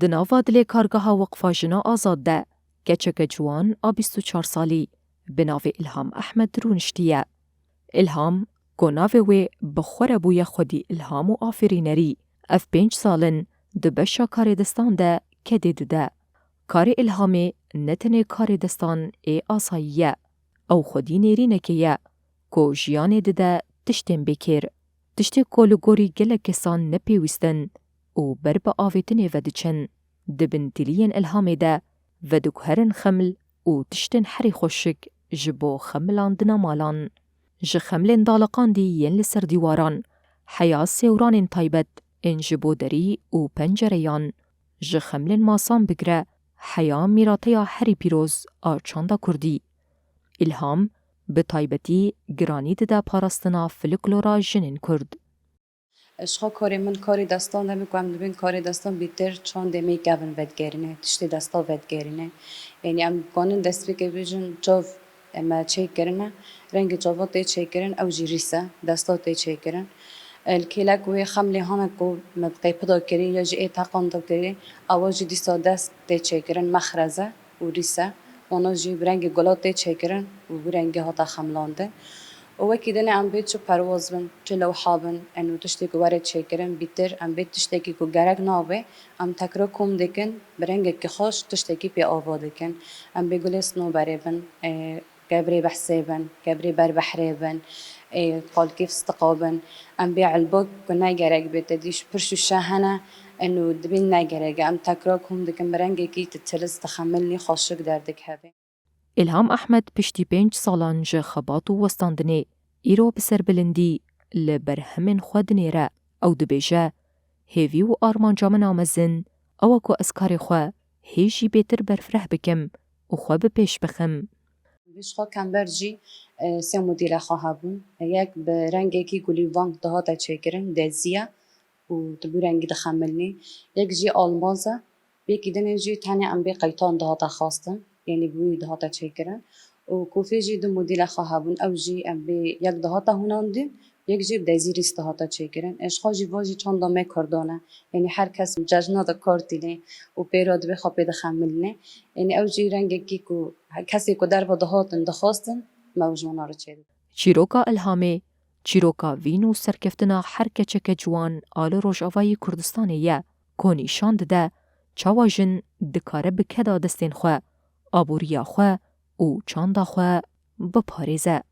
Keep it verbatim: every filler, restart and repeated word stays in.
Di nava dilê kargeha Weqfa Jina Azad de keçeke ciwan a bîst û çar salî bi navê Îlham Ehmed rûniştiye. Îlham, ku navê wê bi xwe re bûye xwedî îlham û afirînerî, ev pênc sal in di beşa karê destan de kedê dide. Karê Îlhamê ne tenê karê destan ê asayî ye, ew xwedî nêrînekê ye ku jiyanê dide tiştên bêkêr. Tiştê ku li gorî gelek kesan ne pêwîst in û ber bi avêtinê vediçin. Di bin tiliyên Îlhamê de vediguherin xeml û tiştên herî xweşik ji bo xemilandina malan. Ji xemlên daliqandî yên li ser dîwaran, heya sêwranên taybet ên ji bo derî û pencereyan, ji xemlên masan bigire heya mîrateya herî pîroz a çanda kurdî. Îlham, bi taybetî giranî dide parastina folklora jinên kurd. Ji xwe karê min karê destan de, min ku em dibên karê destan bîtir çandê me kevin vedigerîne, tiştê desta vedigerîne. Yanî em dikanin destpêkê bêjin çav me çêkirine, rengê çava tê çêkirin, ew jî rîs e, desta tê çêkirin. Li kêlek wê xemlê hane ku me bi qêpi de kirî ya jî ê teqan de kirî, ewa jî dîsa dest tê çêkirin, mexrez e û rîs e. Wana jî bi rengê gula tê çêkirin û bi rengê hate xemlandin. Û wekî dinê em bê çi perwaz bin, çi lewha bin, ên û tiştê ku were çêkirin, bîtir em bê tiştekî ku gerek nabe, em tekra kom dikin, bi rengekî xweş tiştekî pê ava dikin. Em bê gulê sinoberê bin, e, kevirê behsê bin, kevirê berbehrê bin, ê, qalkê fistiqa bin. Em bê elbak ku ne gerek bê, te dî ji pir şûşe hene, ên û dibên ne gerek e. Em tekra kom dikin, bi rengekî tu tilis dixemilnî, xweşik derdikeve. Îlham Ehmed piştî pênc salan ji xebat û westandinê îro bi serbilindî li berhemên xwe dinêre. Ew dibêje, hêvî û armanca min a mezin ew e ku ez karê xwe hê jî bêtir berfireh bikim û xwe bi pêş bixim. Vê ji xwe kember jî, e, sê modîla xwe hebûn. Yek bi rengekî gulî vang dihate çêkirin, dezî ye û tu bi rengî dixemilnî. Yek jî almaz e. Yekî dinê jî tenê em bê qeytan dihate xwestin, yanî bi wî dihate çêkirin. Û kofê jî du modîla xwe hebûn. Ew jî em bê yek dihate hûnandin, yek jî bi dezî rîs dihate çêkirin. Ê, ji xwe jî va jî çanda me kurdan e. Yanî her kes cejna de kar tîne û pê re dibê xwe pê dixemilîne. Yanî ew jî rengekî ku he-, kesê ku derve dihatin dixwestin, me ji wana re çêdibû. Çîroka Îlhamê, çîroka vîn û serkeftina her keçeke ciwan a li Rojavayê Kurdistanê ye, ku nîşan dide çawa jin dikare bi keda destên xwe, aboriya xwe û çanda xwe biparêze.